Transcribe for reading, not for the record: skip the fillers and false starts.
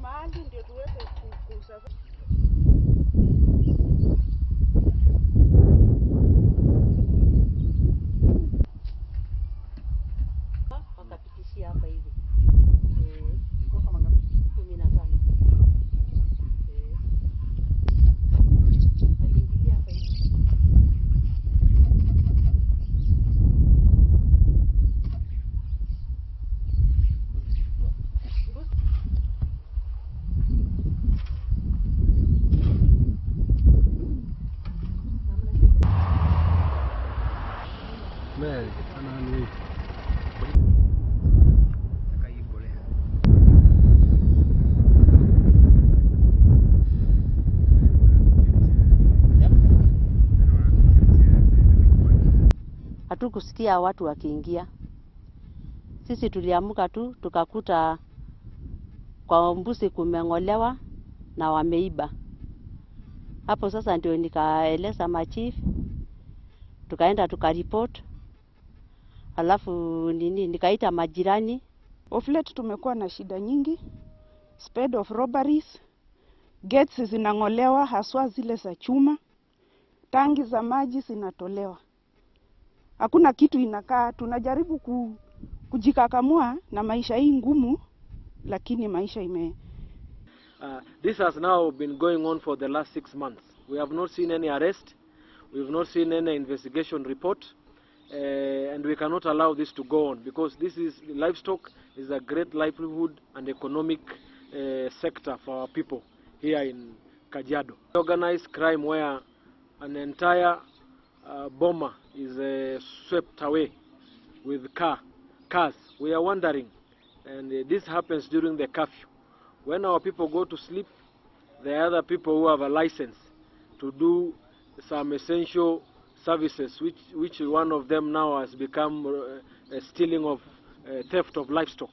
Mahali ndio tuweze kusafiri. Wakapitishia hapa hivi. 15. Waliingilia hapa hivi. Hatukusikia watu wakiingia. Sisi tuliamka tu tukakuta kwa mbuzi kumeng'olewa na wameiba. Hapo sasa ndio nikaeleza machief, tukaenda tukaripot. Alafu nikaita majirani. Of late tumekuwa na shida nyingi, spread of robberies, gates zinang'olewa haswa zile za chuma, tangi za maji zinatolewa. Hakuna kitu inakaa, tunajaribu kujikakamua na maisha hii ngumu, lakini maisha ime This has now been going on for the last 6 months. We have not seen any arrest, we have not seen any investigation report, and we cannot allow this to go on because this is livestock is a great livelihood and economic sector for our people here in Kajiado. Organized crime where an entire bomber is swept away with cars. We are wondering, and this happens during the curfew. When our people go to sleep, there are other people who have a license to do some essential services, which one of them now has become stealing of theft of livestock.